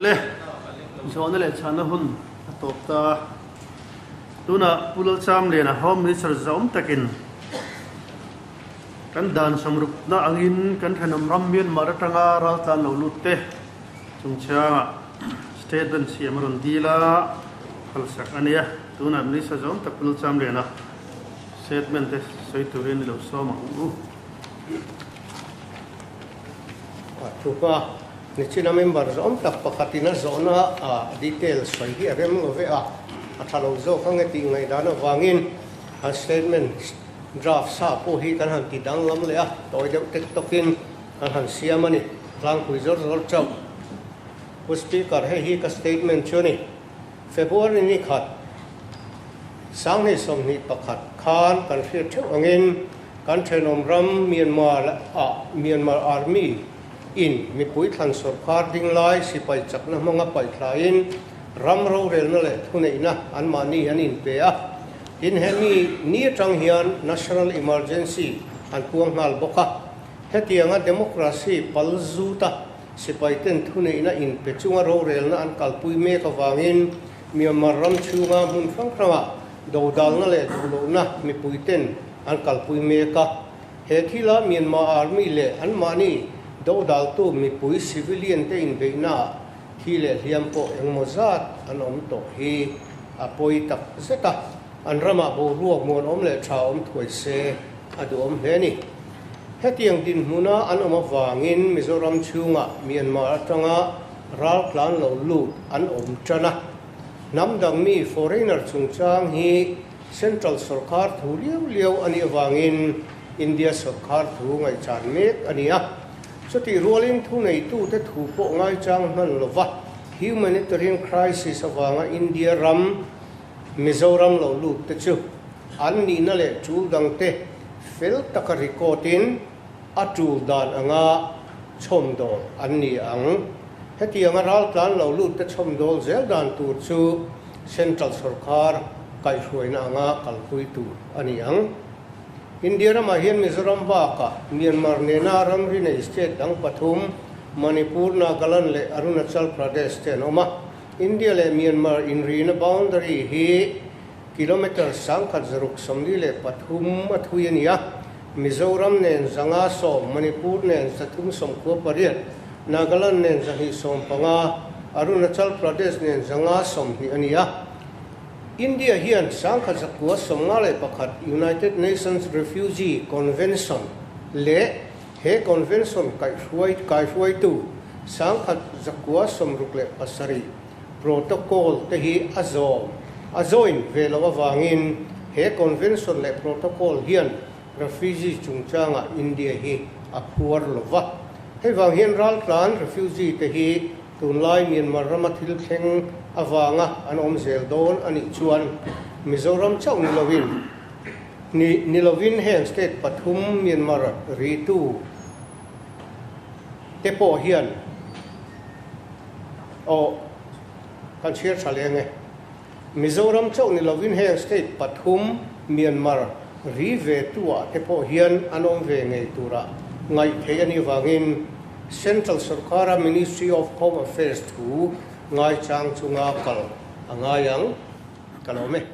Le, zawhna leh chhahna hun a tawp ta. Tunah Pu Lalchamliana Home Minister zawm takin kan dan samrukna angin kan thenawm ram Myanmar atanga raltlan lo lut te chungchangah statement siam a rawn dil a, phalsak a nia. Tunah Minister zawm tak Pu Lalchamliana statement te sawi turin i lo sawm ang u. Thupa, Nichina member zawm tak pakhatin a zawhna a detail sawi hi a rem lo ve a, a tha lo zawk ang e tih ngaihdan avangin an statement draft sa pawh hi kan han ti danglam leh a, tawi deuh tek tawkin kan han siam a ni. Tlangpui zawr zawr chauh. Pu Speaker, hei hi ka statement chu a ni. February ni khat, 2021 khan kan hriat theuh angin kan thenawm ram Myanmar ah Myanmar Army in mipui thlan sawrkar ding lai sipai chakna hmanga paih thlaiin ram rorelna leh thuneihna anmahni an inpe a. Tin, hemi ni atang hian National Emergency an puang nghal bawk a. Hetianga democracy pal zuta sipaiten thuneihna inpe chunga rorelna an kalpui mek avangin Myanmar ram chhunga hmun hrang hrangah dodalna leh duhlohna mipuiten an kalpui mek a. He thila Myanmar Army leh anmahni dodaltu mipui civilian te inbeihnaah thi leh hliam pawh engmaw zat an awm tawh hi a pawi tak zet a, an ramah boruak muanawm leh tha awm thuai se a duhawm hle a ni. Hetiang dinhmuna an awm avangin Mizoram chhungah Myanmar atanga raltlan lo lut an awm tan a, hnam dang mi foreigner chungchang hi Central sawrkar thu liau liau a nih avangin India sawrkar thu ngaihchan mek a ni a. Chutih rualin thuneitute thu pawh ngaichang hman lova humanitarian crisis avanga India ram Mizoram lo lut te chu an nihna leh tul dangte fel taka record in a tul dan anga chhawmdawl an ni ang. Hetianga raltlan lo lut te chhawmdawl zel dan tur chu Central sawrkar kaihhruaina anga kalpui tur a ni ang. India ramah hian Mizoram bakah Myanmar nena ramri nei state dang pathum, Manipur, Nagaland leh Arunachal Pradesh te an awm a. India leh Myanmar inrina boundary hi kilometre 1643 a thui a ni a, Mizoram nen 510, Manipur nen 398, Nagaland nen 215, Arunachal Pradesh nen 520 a ni a. India hian 1991 United Nations Refugee Convention leh he convention kaihhruai kaihruaitu 1967 protocol te hi a zawm a join ve loh avangin he convention leh protocol hian refugee chungchangah India hi a phuar lo va. Hei vang hian raltlan refugee te hi Tunlai Myanmar rama thil thleng avanga an awm zel dawn a nih chuan Mizoram chauh ni lovin ni ni lovin heng state pathum Myanmar ritu te pawh hian aw kan chhiar tha leng e. Mizoram chauh ni lovin heng state pathum Myanmar ri ve tu ah te pawh hian an awm ve ngei tura ngaih theih a nih vangin Central sawrkara Ministry of Home Affairs thu ngaichang chunga kal a ngai ang ka lo awm e.